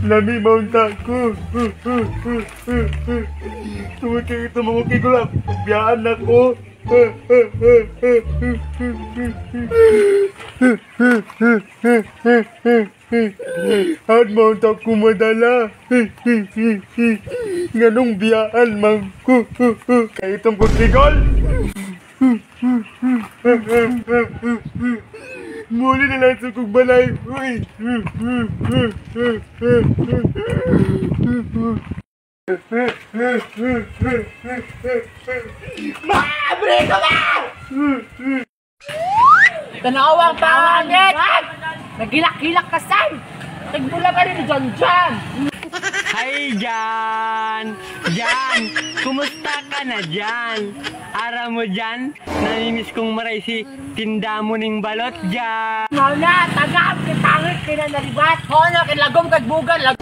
Namimount ako. Tungkol kayo ito mga kigulak. Biyaan ako. Mount ako madala. Nganong biyaan man ko. Kayo itong kutigol. Muli na lang sa kong balay. Mabre ka ba? Tanawang pangit! Nagilak-hilak ka san! Nagbula ka rin ni John John! Hi Jan! Jan! Kumusta ka na Jan? Ara mo Jan? Namimiss kong maray si tinda mo ning balot Jan! Ngaw na! Tagap! Kitangit! Kinanaribat! Ho na! Kinlagom kagbugan!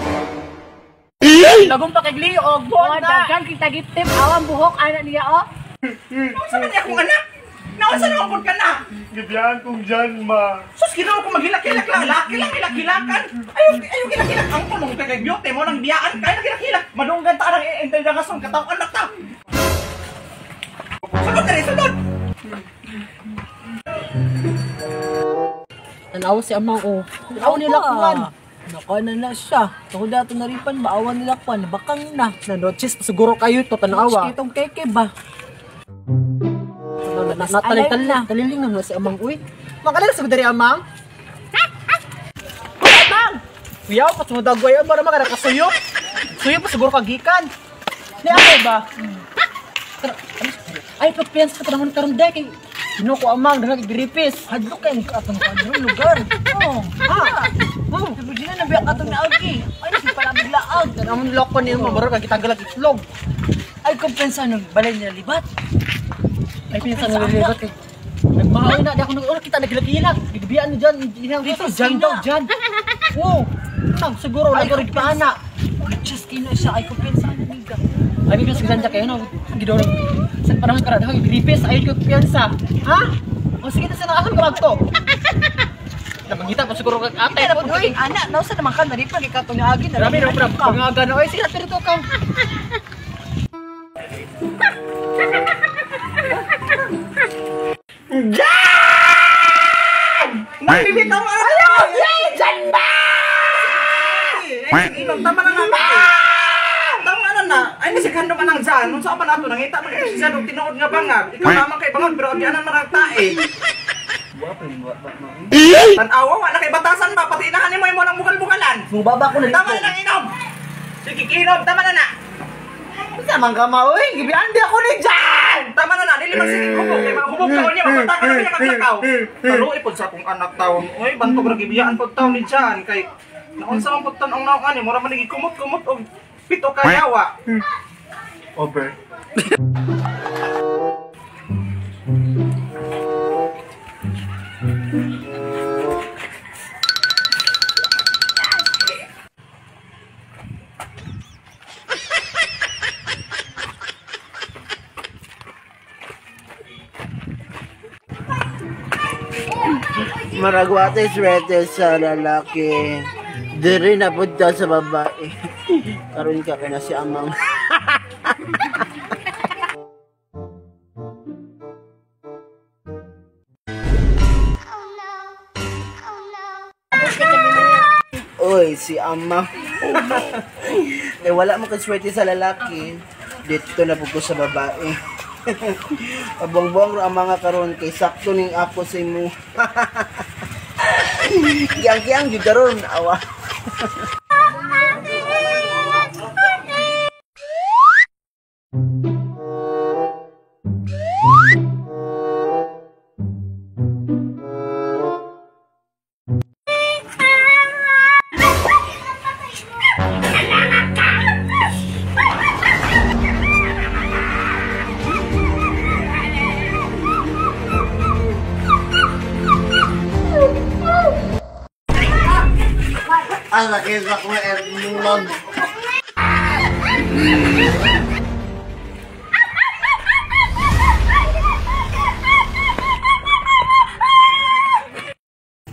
Lagom pa kay Leo! Buwan na! Dagan kita giptip! Awang buhok! Anak niya o! Nausa man niya akong anak! Nausa naman po ka na! Gibiyaan kong dyan, ma. Sus, ginawa ko maghilak-hilak lang! Laki lang hilak-hilakan! Ayaw hilak-hilak! Ang tulong kay beauty mo nang biyaan! Kaya naghilak-hilak! Madunggan ta ang inteligasyon katawang anak ta! Sunod na rin! Sunod! Tanaw si amang o. Tanaw nila kuwan. Nakanan na siya. Ako dato naripan, baawan nila kuwan. Bakang na. Nanochis, siguro kayo ito, tanawa. Itong keke ba? Natalital na. Taliling na si amang uy. Makalang sa dari amang? Amang! Kuyaw, pasunodagway ang para mga nakasuyop. Suyop pa siguro kagikan. Ni ako ba? Ay, pagpiyansa ka naman karon day kay Gino ko amang dalag gripis. Hadlok kay atong kanang lugar. Oh. Ha. Oh, sabi na nabiyak atong naagi. Ay, nasi pala biglaag. Namon loko niyo mo baro kay kitanggalag itlog. Ay, kumpensa nang balay niya libat. Ay, pinsa na libat kay nagmahaw na di ako nag kita nagilak-ilak. Gibiyaan ni Jan, dito Jan daw Jan. Oh. Nang siguro lang rig paana. Just kino siya ay kumpensa na niga. Ay, bigla sigdan kayo no. Gidoro. Sa panahon karad ako gripis ay ko kumpensa. Ha? O sige na sa nakakon ko magto. Namangita pa siguro kag ate na pud oy. Ana, nausa naman ka nari pa gikato ni agi na. Rami ra pangaga na oy sige dito ka. Jan! Magbibitaw mo! Ayaw! Jan ba? Inom, tama na nga. Tama na na. Ay, nasikando ka ng Jan. Nung saan pa nato, nangita mo kayo si Jan, tinuod nga bangag. Ikaw naman kay bangag, pero di anan marang tae. Tanawa, wala kay batasan ba? Pati inahanin mo yung mga bukal-bukalan. Mubaba ko na dito. Tama na nang inom! Sige, inom, tama na na. Samang kama oy, gibihan di ako ni Jan. Tama na na, dili man sige hubog. Kaya mga hubog taon niya, magpataka na niya kaglakaw. Pero ipod sa akong anak taon. Uy, bantog na gibiyaan po taon ni Jan. Kay, naunsa man po taon ang naong ani, mura man kumot-kumot o pito kayawa. Over. Maragwate swerte sa lalaki. Diri na punta sa babae. Karon ka na si amang. Oy, si amang. Eh wala mo ka swerte sa lalaki. Dito na pugko sa babae. Abang-bang ang mga karon kay sakto ning ako sa imo. Giyang-giyang jud karon awa. Ang nakita ko na Ermon.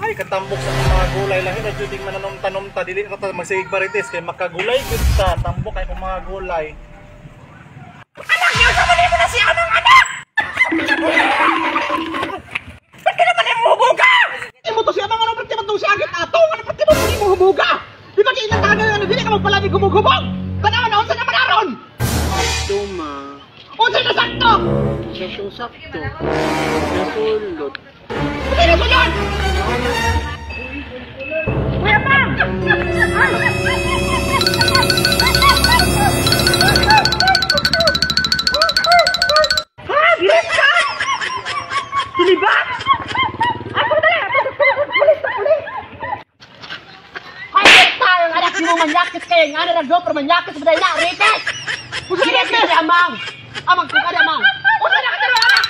Ay, katambok sa mga gulay lang ito jud mananom-tanom ta dili ta magsigig parites kay makagulay gyud ta tambo kay kung mga gulay. Anak niyo sa man mo na siya ng anak. Bakit naman mo hubuga? Imo to siya mga pati man to siya agit ato man pati mo hubuga. Di ba kay inang tagal na dili ka magpalagi gumugubog? Tanaw na unsa naman aron? Tuma, Unsa na sakto? sakto. Nasulot. Unsa na sulod? Kuya Pam! Ha? Gilis ka? Tulibat? Ako dali! Ulit! Ay, tayo ang anak mo manyakis kayo. Nga na nagdo, pero manyakis ba na? Rites! Gilis ka si Amang! Amang, kung ka na, Amang! Unsa na ka anak?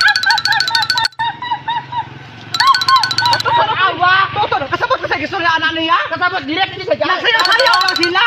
Awa! Kasabot ka sa gistorya anak niya? Kasabot, direct din sa dyan! Nagsayaw-sayaw lang sila!